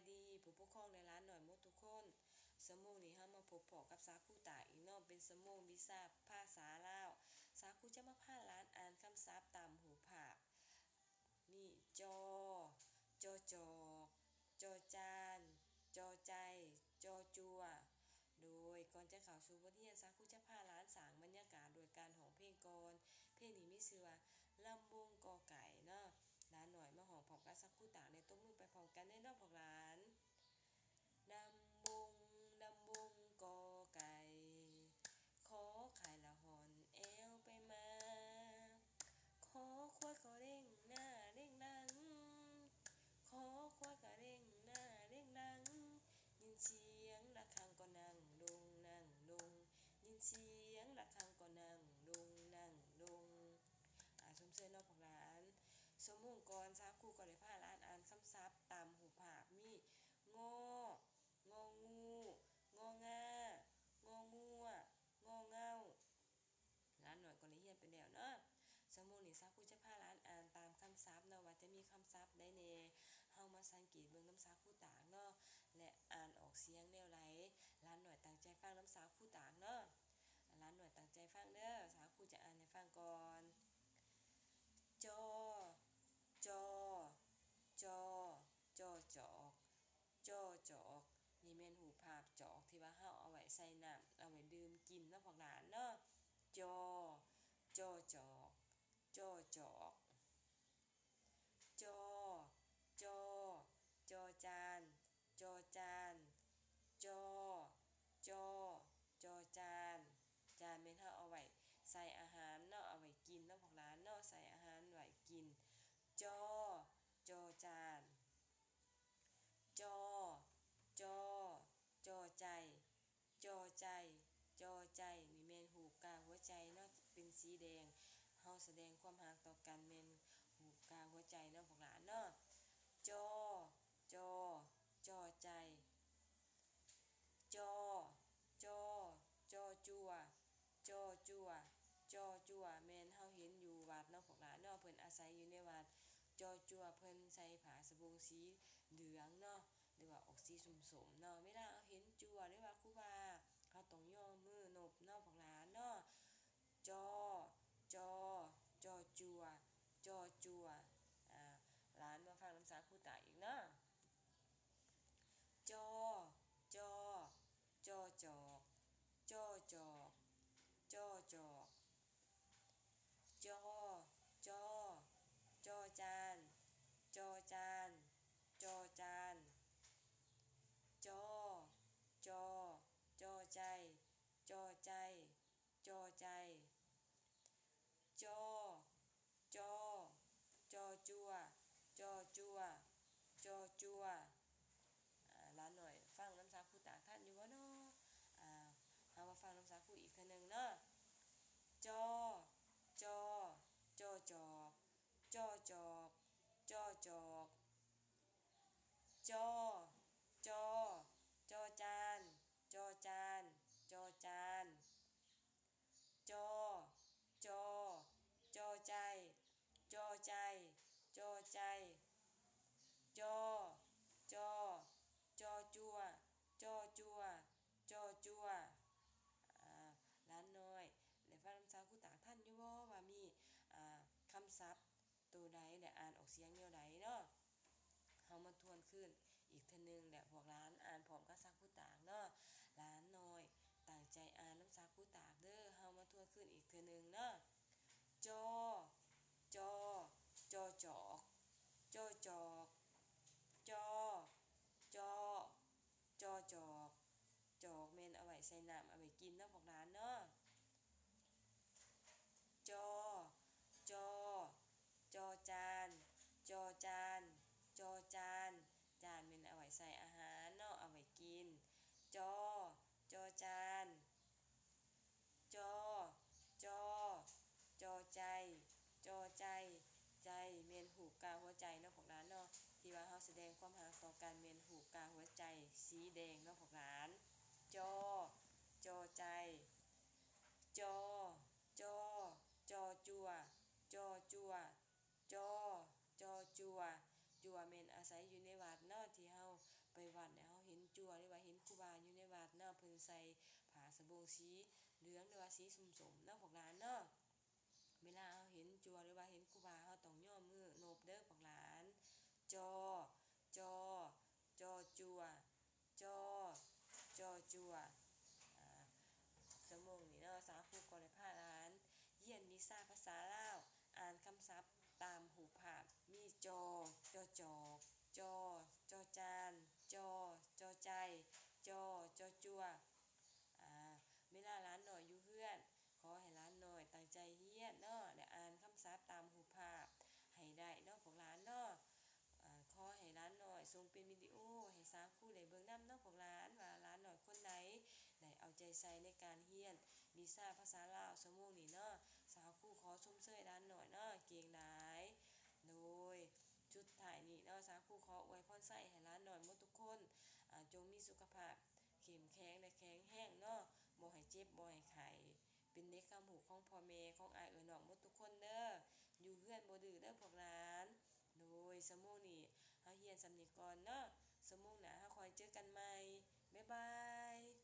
ດີຜູ້ປົກຄອງ ແລະ ຫຼານນ້ອຍໝົດທຸກຄົນ. ຊົ່ວໂມງນີ້ເຮົາມາພົບພໍ້ກັບສາວຄູຕາອີກເນາະ, ເປັນຊົ່ວໂມງວິຊາພາສາລາວ. ສາວຄູຈະມາພາຫຼານອ່ານຄຳສັບຕາມຮູບພາບ. ມີ ຈ ຈ ຈອກ, ຈ ຈານ, ຈ ໃຈ, ຈ ຈົວ. ໂດຍ ກ່ອນຈະເຂົ້າສູ່ບົດຮຽນ, ສາວຄູຈະພາຫຼານສ້າງບັນຍາກາດໂດຍການຮ້ອງເພງກ່ອນ. ເພງນີ້ມີຊື່ວ່າ ລຳວົງກໍໄກ່ເນາະ. ຫຼານນ້ອຍມາຮ້ອງພ້ອມກັບສາວຄູຕາ ແລະ ຕົບມືໄປພ້ອມກັນເດີເນາະພວກຫຼານ. ລຳວົງ ລຳວົງກໍໄກ່, ຂໍໄຂ່ລະຮ່ອນແອວໄປມາ, ຄອຄວາຍກໍເລັ່ງໜ້າເລັ່ງຫຼັງ, ຄອຄວາຍກໍເລັ່ງໜ້າເລັ່ງຫຼັງ, ຍິນສຽງລະຄັງກໍນັ່ງລົງ ນັ່ງລົງ, ຍິນສຽງລະຄັງກໍນັ່ງລົງ ນັ່ງລົງ. ອາ ຊົມເຊີຍເນາະພວກຫຼານ. ຊົ່ວໂມງກ່ອນ ສາວຄູກໍໄດ້ພາຫຼານອ່ານຄຳສັບຕາມຮູບພາບ ມີ ງ ງໍງູ, ງໍງາ, ງໍງົວ, ງໍເງົາ. ຫຼານນ້ອຍກໍໄດ້ຮຽນໄປແລ້ວເນາະ. ຊົ່ວໂມງນີ້ສາວຄູຈະພາຫຼານອ່ານຕາມຄຳສັບເນາະ ວ່າຈະມີຄຳສັບໃດແດ່. ເຮົາມາສັງເກດເບິ່ງນຳສາວຄູຕາກເນາະ ແລະ ອ່ານອອກສຽງແນວໃດ. ຫຼານນ້ອຍຕັ້ງໃຈຟັງນຳສາວຄູຕາກເນາະ. ຫຼານນ້ອຍຕັ້ງໃຈຟັງເດີ, ສາວຄູຈະອ່ານໃຫ້ຟັງກ່ອນ. ຈ ຈ ຈ ຈ ຈອກ, ຈ ຈອກ. ນີ້ແມ່ນຮູບພາບຈອກທີ່ວ່າເຮົາເອົາໄວ້ໃສ່ນ້ຳ ເອົາໄວ້ດື່ມກິນເນາະພວກຫຼານເນາະ. ຈ ຈ ຈອກ, ຈ ຈອກ. ຈ ຈ ຈ ຈານ, ຈ ຈານ, ຈ ຈ ຈ ຈານ. ຈານແມ່ນເຮົາເອົາໄວ້ໃສ່ອາຫານເນາະ, ເອົາໄວ້ກິນເນາະພວກຫຼານເນາະ, ໃສ່ອາຫານໄວ້ກິນ. ຈ ຈ ຈານ, ຈ ຈ ຈ ໃຈ, ຈ ໃຈ, ຈ ໃຈ. ນີ້ແມ່ນຮູບກາຫົວໃຈເນາະ ເປັນສີແດງ. ເຮົາສະແດງຄວາມຮັກຕໍ່ກັນ ແມ່ນຮູບກາຫົວໃຈເນາະພວກຫຼານເນາະ. ຈ ຈ ຈ ໃຈ, ຈ ຈ ຈ ຈົວ, ຈ ຈົວ, ຈ ຈົວ. ແມ່ນເຮົາເຫັນຢູ່ວັດເນາະພວກຫຼານເນາະ, ເພິ່ນອາໄສຢູ່ໃນວັດ. ຈ ຈົວ ເພິ່ນໃສ່ຜ້າສະບົງສີເຫຼືອງເນາະ ຫຼືວ່າອອກສີສົ້ມໆເນາະ. ເວລາເຮົາເຫັນຈົວ ຫຼືວ່າຄູບາ ເຮົາຕ້ອງຍໍມືນົບເນາະພວກຫຼານເນາະ. ຈ ຈ ຈ ຈົວ, ຈ ຈົວ. ອາ ຫຼານມາຟັງນຳສາວຄູຕາກອີກເນາະ. ຈ ຈ ຈ ຈອກ, ຈ ຈອກ, ຈ ຈອກ. ຈ ຈ ຈ ຈານ, ຈ ຈານ, ຈ ຈານ. ຈ ຈ ຈ ໃຈ, ຈ ໃຈ, ຈ ໃຈ. ຈ ຈ ຈ ຈົວ, ຈ ຈົວ, ຈ ຈົວ. ອາ ຫຼານນ້ອຍຟັງນຳສາວຄູຕາກທັນຢູ່ບໍ່ເນາະ? ອາ ເຮົາມາຟັງນຳສາວຄູອີກເທື່ອໜຶ່ງເນາະ. ຈ ຈ ຈ ຈອກ, ຈ ຈ ຈ ຈອກ, ຈ ຈ ຈ ຈ ຈານ, ຈ ຈານ, ຈ ຈານ. ຈ ຈ ຈ ໃຈ, ຈ ໃຈ, ຈ ໃຈ. ຈ ຈ ຈ ຈົວ, ຈ ຈົວ, ຈ ຈົວ. ອາ ຫຼານນ້ອຍໄດ້ຟັງນຳສາວຄູຕາກທັນຢູ່ບໍ່ ວ່າມີ ອາ ຄຳສັບ ໂຕໃດ ແລະ ອ່ານອອກສຽງແນວໃດເນາະ? ເຮົາມາທວນຄືນອີກເທື່ອໜຶ່ງ ແລະ ພວກຫຼານອ່ານພ້ອມກັບສາວຄູຕາກເນາະ. ຫຼານນ້ອຍຕັ້ງໃຈອ່ານນຳສາວຄູຕາກເດີ. ເຮົາມາທວນຄືນອີກເທື່ອໜຶ່ງເນາະ. ຈ ຈ ຈ ຈອກ, ຈ ຈອກ, ຈ ຈ ຈ ຈອກ. ຈອກແມ່ນເອົາໄວ້ໃສ່ນ້ຳ ເອົາໄວ້ກິນເນາະພວກຫຼານເນາະ. ຈ ຈ ຈ ຈານ, ຈ ຈານ, ຈ ຈານ. ຈານແມ່ນເອົາໄວ້ໃສ່ອາຫານເນາະ ເອົາໄວ້ກິນ. ຈ ຈ ຈານ. ຈ ຈ ຈ ໃຈ, ຈ ໃຈ. ໃຈແມ່ນຮູບກາຫົວໃຈເນາະພວກຫຼານເນາະ ທີ່ວ່າເຮົາສະແດງຄວາມຮັກຕໍ່ກັນ ແມ່ນຮູບກາຫົວໃຈສີແດງເນາະພວກຫຼານ. ຈ ຈ ໃຈ. ຈ ຈ ຈ ຈົວ, ຈ ຈົວ, ຈ ຈ ຈົວ. ຈົວແມ່ນອາໄສຢູ່ໃນວັດເນາະ ທີ່ເຮົາໄປ ຫຼືວ່າເຫັນຄູບາຢູ່ໃນວັດເນາະ ເພິ່ນໃສ່ຜ້າສະບົງສີເຫຼືອງ ຫຼືວ່າສີສົ້ມໆເນາະພວກຫຼານເນາະ. ເວລາເຮົາເຫັນຈົວ ຫຼືວ່າເຫັນຄູບາ ເຮົາຕ້ອງຍອມມືນົບເດີພວກຫຼານ. ຈໍ ຈໍ ຈໍຈົວ ຈໍ ຈໍຈົວ. ອາ ຊົ່ວໂມງນີ້ເນາະ ສາວຄູກໍໄດ້ພາຫຼານຮຽນວິຊາພາສາລາວ ອ່ານຄຳສັບຕາມຮູບພາບ ມີ ຈໍ ຈໍຈອກ ຈໍ ຈໍຈານ ຈໍ ຈໍໃຈ ຈໍ ຈໍຈົວ. ອາ ເວລາຫຼານນ້ອຍຢູ່ເຮືອນ ຂໍໃຫ້ຫຼານນ້ອຍຕັ້ງໃຈຮຽນເນາະ ແລະ ອ່ານຄຳສັບຕາມຮູບພາບໃຫ້ໄດ້ເນາະພວກຫຼານເນາະ. ອາ ຂໍໃຫ້ຫຼານນ້ອຍສົ່ງເປັນວິດີໂອໃຫ້ສາວຄູໄດ້ເບິ່ງນຳເນາະພວກຫຼານ ວ່າຫຼານນ້ອຍຄົນໃດໄດ້ເອົາໃຈໃສ່ໃນການຮຽນວິຊາພາສາລາວຊົ່ວໂມງນີ້ເນາະ. ສາວຄູຂໍຊົມເຊີຍຫຼານນ້ອຍເນາະ ເກັ່ງຫຼາຍ. ໂດຍ ສຸດທ້າຍນີ້ເນາະ ສາວຄູຂໍອວຍພອນໄຊໃຫ້ຫຼານນ້ອຍໝົດທຸກຄົນ ອາ ຈົ່ງມີສຸຂະພາບເຂັ້ມແຂງ ແລະ ແຂງແຮງເນາະ ບໍ່ໃຫ້ເຈັບ ບໍ່ໃຫ້ໄຂ້ ເປັນເດັກຄຳຮູ້ຂອງພໍ່ແມ່ ຂອງອ້າຍເອື້ອຍນ້ອງໝົດທຸກຄົນເດີ. ຢູ່ເຮືອນບໍ່ດື້ເດີພວກຫຼານ. ໂດຍ ຊົ່ວໂມງນີ້ເຮົາຮຽນສ່ຳນີ້ກ່ອນເນາະ. ຊົ່ວໂມງໜ້າເຮົາຄ່ອຍເຈີກັນໃໝ່. ບາຍບາຍ.